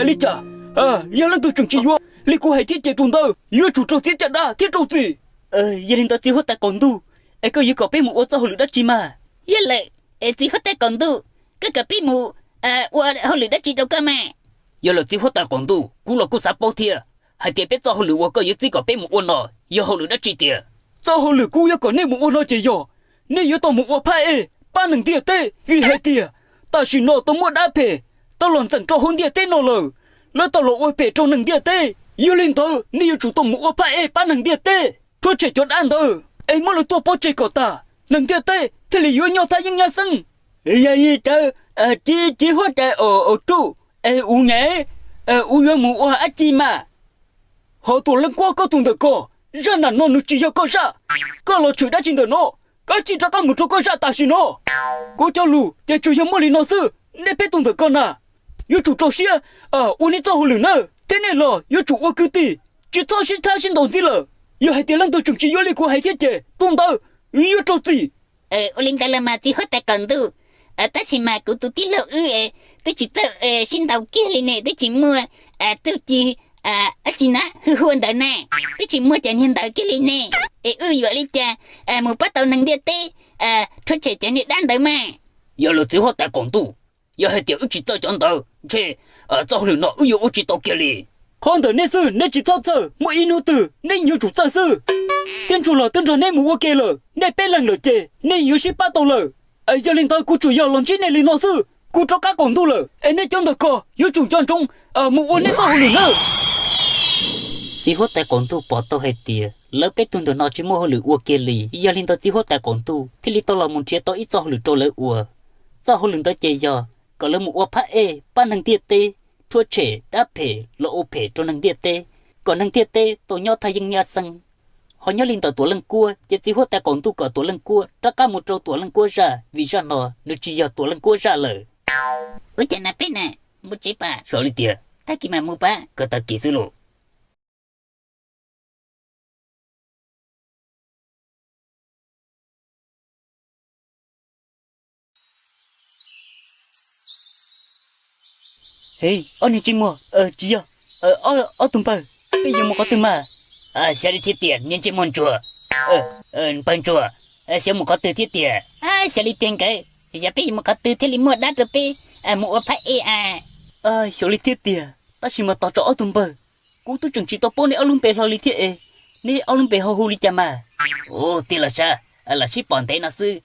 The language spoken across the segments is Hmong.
Li cas? Yog leej twg tseem tsis yuav li kuv hais thiab ces tus ntawd yuav tsum raug txiav caj dab thiab rau txim. Yog li ntawd txiv huab tais qaum ntuj, es koj yuav kom peb mus ua txoj hauj lwm dab tsi mas? Yog lawm, es txiv huab tais qaum ntuj, koj kom peb mus ua hauj lwm dab tsi rau koj mas? Yog lawm txiv huab tais qaum ntuj, kuv los kuj xav paub thiab hais tias peb txoj hauj lwm uas koj yuav txib kom peb mus ua no yog hauj lwm dab tsi tiag? Txoj hauj lwm kuv yuav kom nej mus ua no ces yog nej yuav tau mus ua phab ej pab neeg ntiaj teb, vim hais tias tam sim no tau muaj dab phem tau los ntxeem rau hauv ntiaj teb no lawm. Lawv tau los ua phem rau neeg ntiaj teb, yog li ntawd nej yuav tsum tau mus ua phab ej pab neeg ntiaj teb, rhuav tshem cov dab ntawd es muab lawv tua pov tseg kom tas, neeg ntiaj teb thiaj li yuav nyob thaj yeeb nyab xeeb. Yog li ntawd, txiv huab tais qaum ntuj, es ua ne, ua yuav mus ua dab tsi mas? Ho tuam leej kuab koj tus ntawm ko, zaj nam no nws tsis yog koj zaj. Koj los tshwm dab tsi ntawm no? Kav tsij rov qab mus rau koj zaj tam sim no. Kuv cov lus ces tsuas yog muaj li no xwb, nej peb tus ntawm ko na yuav tsum rau siab ua nej txoj hauj lwm nawb, thiab nej los yuav tsum ua kwv tij, tsis txhob sib thab sib ntaus ntxiv lawm. Yog hais tias leej twg tseem tsis yuav li kuv hais thiab ces tus ntawd yuav raug txim. Ua li ntawd los mas txiv huab tais qaum ntuj, tab sis mas kuv tus tij laug wb twb tsis txawj sib ntaus kiag li ne, twb tsis muaj txuj ci dab tsi na hwj huaj ntawd ne, twb tsis muaj cov niag ntawd kiag li ne, es wb yuav li cas mus pab tau neeg ntiaj teb rhuav tshem cov niag dab ntawd mas? Yog lawm txiv huab tais qaum ntuj, yog hais tias wb tsis txawj cov ntawd ntshe txoj hauj lwm no wb yuav ua tsis tau kiag li. Qhov ntawm nej xwb nej tsis txhob txhawj, muaj ib hnub twg nej yuav tsum txawj xwb. Thiab ntsuag los twb nrog nej mus ua ke lawm, nej peb leeg lawm ces nej yuav sib pab tau lawm. Yog li ntawd kuv tsuas yog los ntsib nej li no xwb, kuv rov qab qaum ntuj lawm es nej cov ntawm ko yuav tsum nco ntsoov mus ua nej txoj hauj lwm nawb. Txiv huab tais qaum ntuj pom tau hais tias lawv peb tug ntawm no tsis muaj hauj lwm ua kiag li, yog li ntawd txiv huab tais qaum ntuj thiaj li tau los mus nrhiav tau ib txoj hauj lwm rau lawv ua. Txoj hauj lwm ntawd ces yog kom lawv mus ua phab ej pab neeg ntiaj teb rhuav tshem dab phem los ua phem rau neeg ntiaj teb, kom neeg ntiaj teb tau nyob thaj yeeb nyab xeeb. Ho nyob li ntawm tuam leej kuab ces txiv huab tais qaum ntuj kom tuam leej kuab rov qab mus rau tuam leej kuab zaj, vim zaj no nws tsis yog tuam leej kuab zaj lawm. Ua cas na peb na, mus tsev pam? Xyov li tiag. Tag kis mam mus pab. Koj tag kis xwb lauj. He, ob niag ntsej muag, tsis yog, ob tug npawg, peb yuav mus qhov twg mas? Xyov li thiab tiag niag ntsej muag ntsuag, npawg ntsuag, xyov mus qhov twg thiab tiag. Xyov li tiag nkawd, yog peb yuav mus qhov twg thiaj li muaj dab rau peb mus ua phab ej a? Xyov li thiab tiag, tab sis mas tos tso ob tug npawg, kuv twb tseem tsis tau paub nej ob lub npe hlo li thiab es, nej ob lub npe ho hu li cas mas? Ua tiag los sav, lam sib pom ntev no xwb,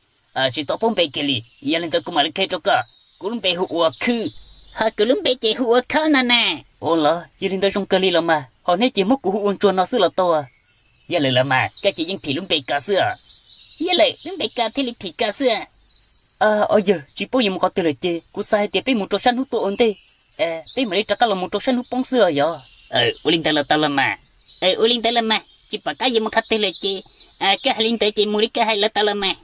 tsis tau paub npe kiag li, yog li ntawd kuv mam li qhia rau koj, kuv lub npe hu ua Khwb. Ho kuv lub npe ces hu ua Khob no na. Ua los yog li ntawd zoo kawg li los mas, ho neb ces muab kuv hu ua Ntsuag no xwb los tau. Yog lawm los mas, koj ces yeej phim lub npe ko xwb os. Yog lawm, lub npe ko thiaj li phim ko xwb. Os yawg, tsis paub yuav mus qhov twg lawm ces kuv xav hais tias peb mus rau sab hnub tuaj ua ntej, peb mam li rov qab los mus rau sab hnub poob xwb os yog. Ua li ntawd los tau los mas. Ua li ntawd los mas, tsis pom qab yuav mus qhov twg lawm ces, koj hais li ntawd ces mus li koj hais los tau los mas.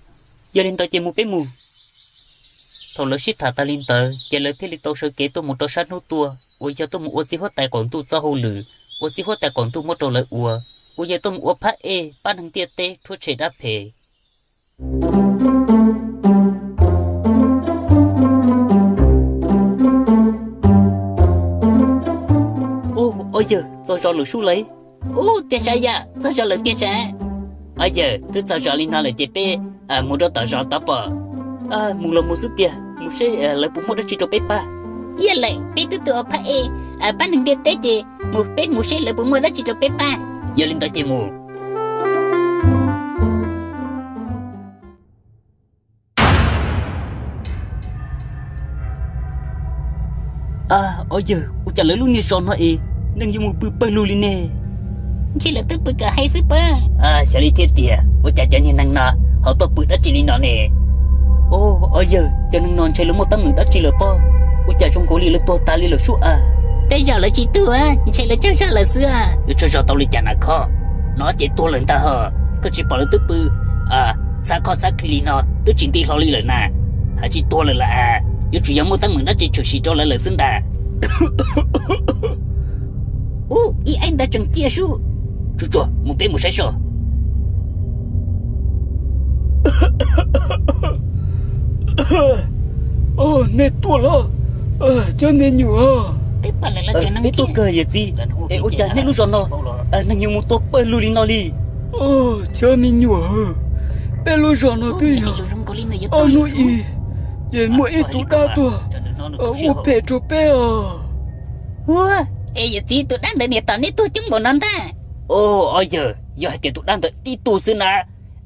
Yog li ntawd ces mus peb mus. Thaum lawv sib tham tas li ntawd ces lawv thiaj li tau sawv kev tuaj mus rau sab hnub tuaj uas yog tuaj mus ua txiv huab tais qaum ntuj txoj hauj lwm uas txiv huab tais qaum ntuj muab rau lawv ua, uas yog tuaj mus ua phab ej pab neeg ntiaj teb rhuav tshem dab phem. Ub, ob yawg, txog zos lawm sub lauj. Ub, tiag sav yog txog zos lawm tiag sav. Ob yawg, twb txog zos li no lawm ces peb mus rau tom zos tod pom. Mus los mus xwb tiag, mus seb lawv puas muaj dab tsi rau peb pab. Yog lawm, peb twb tuaj ua phab ej pab neeg ntiaj teb ces mus peb mus seb lawv puas muaj dab tsi rau peb pab. Yog li ntawd ces mus. Ob yawg, ua cas lawv lub niag zos no es neeg yuav mus pw pawg lug li ne? Ntshe lawv twb pw kom heev xwb pob. Xyov li thiab tiag, ua cas cov niag neeg no ho tuaj pw dab tsi li no ne? Ob yawg, cov neeg no ntshe lawv muaj teeb meem dab tsi lawm pob, ua cas zoo nkaus li lawv tuag tas li lawm sub a. Tej zaum lawv tsis tuag, ntshe lawv tsaug zog lawm xwb. Yuav tsaug zog tau li cas na khob, no ces tuag lawm ntag ho. Koj tsis pom lawv twb pw txhab qhov txhab khis li no twb tsis nti hlo li lawm na. Hais tsis tuag lawm las, yuav tsum yog muaj teeb meem dab tsi tshwm sim rau lawv lawm xwb ntag. Ub, ib aib ntawd tseem ciaj sub. Tsuag tsuag mus peb mus saib seb. Nej tuaj los, cov me nyuam. Peb tuaj kawg yawm txiv, es ua cas nej lub zos no neeg yuav mus tua pawg lug li no li? Cov me nyuam, peb lub zos no twb yog ob hnub ib, ces muaj ib tug dab tuag ua phem rau peb os. Ua, es yawm txiv, tus dab ntawd niam tais nej tuag coob npaum no ntag. Ob yawg, yog hais tias tus dab ntawd tib tug xwb na,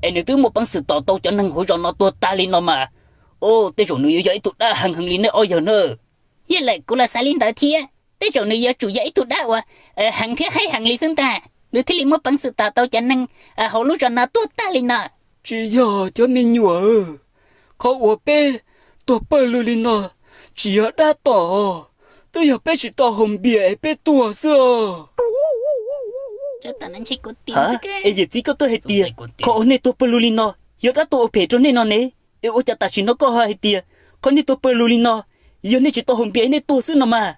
es nws twb muaj peev xwm tom tau cov neeg hauv zos no tuag tag li no mas, o, tej zaum nws yuav yog ib tug dab heev heev li nej ob yawg na. Yog lawm, kuv los xav li ntawd thiab, tej zaum nws yuav tsum yog ib tug dab uas heev thiab haib heev li xwb ntag, nws thiaj li muaj peev xwm tom tau cov neeg hauv lub zos no tuag tag li no. Tsis yog cov me nyuam, qhov uas peb tuag pawg lug li no tsis yog dab tom, twb yog peb tsis tau haus npias es peb tuag xwb os. Es yawm txiv, koj twb hais tias qhov uas nej tuag pawg lug li no yog dab tuag ua phem rau nej no ne, es ua cas tam sim no koj ho hais tias qhov nej tuag pawg lug li no yog nej tsis tau haus npias es nej tuag xwb no mas?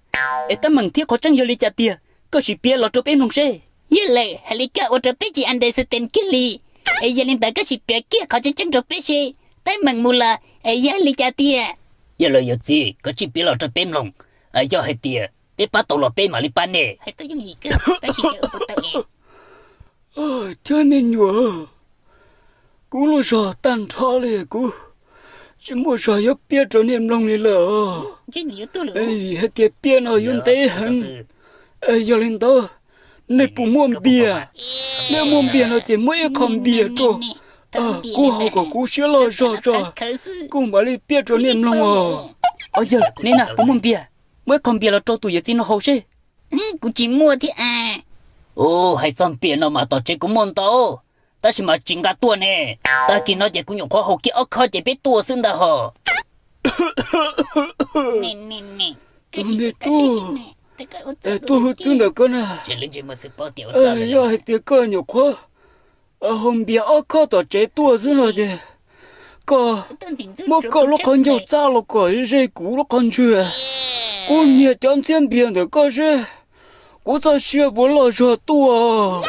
Es teeb meem thiab qhov tseeb yog li cas tiag, koj sim piav los rau peb mloog seb. Yog lawm, hais li koj ua rau peb tsis understand kiag li. Es yog li ntawd koj sim piav kiag qhov tseeb tseeb rau peb seb teeb meem mus los es yog li cas tiag. Yog lawm yawm txiv, koj sim piav los rau peb mloog. Yog hais tias peb pab tau los peb mam li pab nej. Cov me nyuam, kuv lub zog tag nrho li, kuv tsis muaj zog yuav piav rau nej mloog li lawm. Hais tias piav no yuav ntev heev. Yog li ntawd, nej puas muaj npias? Nej muaj npias no ces muab ib qho npias rau kuv haus kom kuv siab loj zog tso, kuv mam li piav rau nej mloog os. Yawg, neb na puas muaj npias? Muab ib qho npias los rau tus yawm txiv no haus seb. Kuv tsis muaj thiab. Hais txog npias no mas tom tsev kuv muaj ntau, tab sis mas tsis nqa tuaj ne. Tag kis no ces kuv nyuam qhuav haus kiag ob khob ces peb tuaj xwb ntag hos. Tus me tub, tuaj hu xwb ntawm koj na. Yog hais tias koj nyuam qhuav haus npias ob khob tom tsev tuaj xwb no ces koj muab koj lub qhov ncauj txab los kom ze kuv lub qhov ntswg, kuv nyiag cov ntxhiab npias ntawm koj seb kuv txoj sia puas loj zog tuaj.